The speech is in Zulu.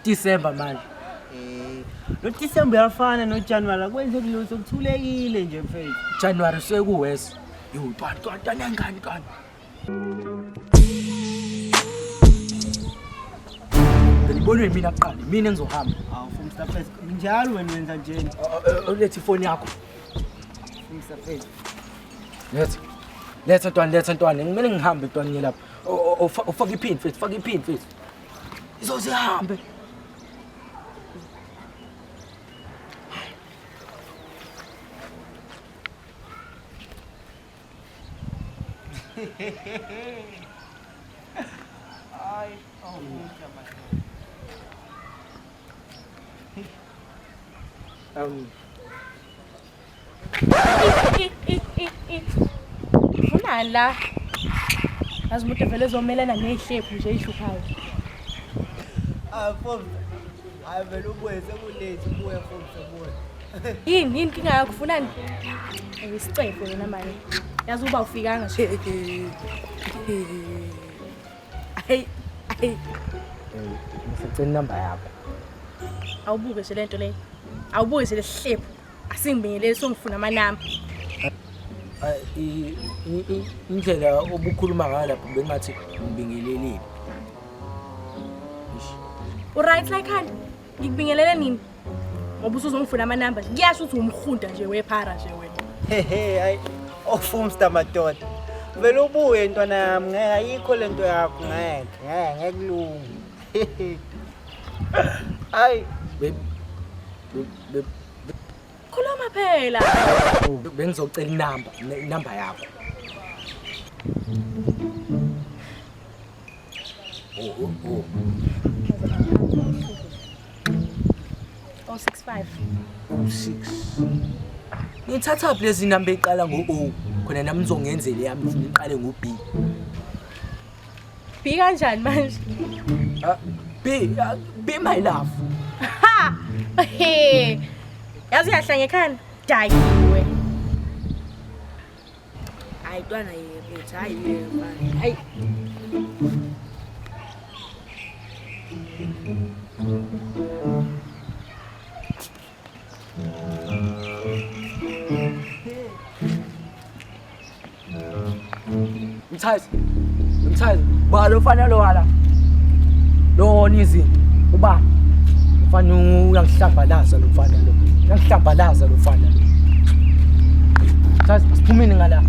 December manje. Eh, lo December uyafana no January akwenzeki lutho kuthulekile nje mfethu. January sekuwes. Yo, ntwana ntwana ntwana ngani ntwana. Ngibonwe yimina kuqala, mina engizohamba. Awu Mr. Fez, njalo wena wenza njena. Ulethe ifoni yakho. Mr. Fez. Letha. Letha ntwana, letha ntwana. Ngimele ngihambe ntwana ngiye lapha. Ufake iphini mfethu, faka iphini mfethu. Izoze ihambe. Ay, oh, Unani la? Yazi umuntu vele ezomelana ney'hlephu nje ey'hluphayo. Ah, Fomsa. Hayi vele ubuye sekulethi ubuye Fomsa ubuye. Yini yini inkinga yakho ufunani? Isicefe wena manje. Yazi uba ufikanga nje. Hayi hayi Ngisacela inamba yakho. Awubuke nje lento leyo. Awubuke nje lesihlephu. Asingibingeleli songifuna amanamba. Indlela obukhuluma ngayo lapho bengathi ngibingelelile. Eish. Uright la ekhanda? Ngikubingelele nini? Ngoba usuzongifuna amanamba nje. Kuyasho ukuthi umhunda nje wephara nje wena. Hehe, hayi. Ofumsta madoda. Vele ubuye ntwana yami ngeke ayikho lento yakho ngeke ngeke ngeke kulunge. Hayi, Be be Khuluma phela. Bengizocela inamba, inamba yakho. Oh, oh, oh. 065. 06. Ngithatha phi lezi namba eqala ngo-O khona nami ngizongenzela eyami ngifuna iqale ngo-B. B kanjani manje? Ah, B, ah, B my love. Ha! He. Yazi uyahlanya ekhanda. Dakiwe. Hayi ntwana yebo, hayi yebo. Hayi. Mthazi. Mthazi, ba lo mfana lo wala. Lo izinto. Uba mfana uyangihlambalaza lo mfana lo. Uyangihlambalaza lo mfana lo. Mthazi, asiphumeni ngala.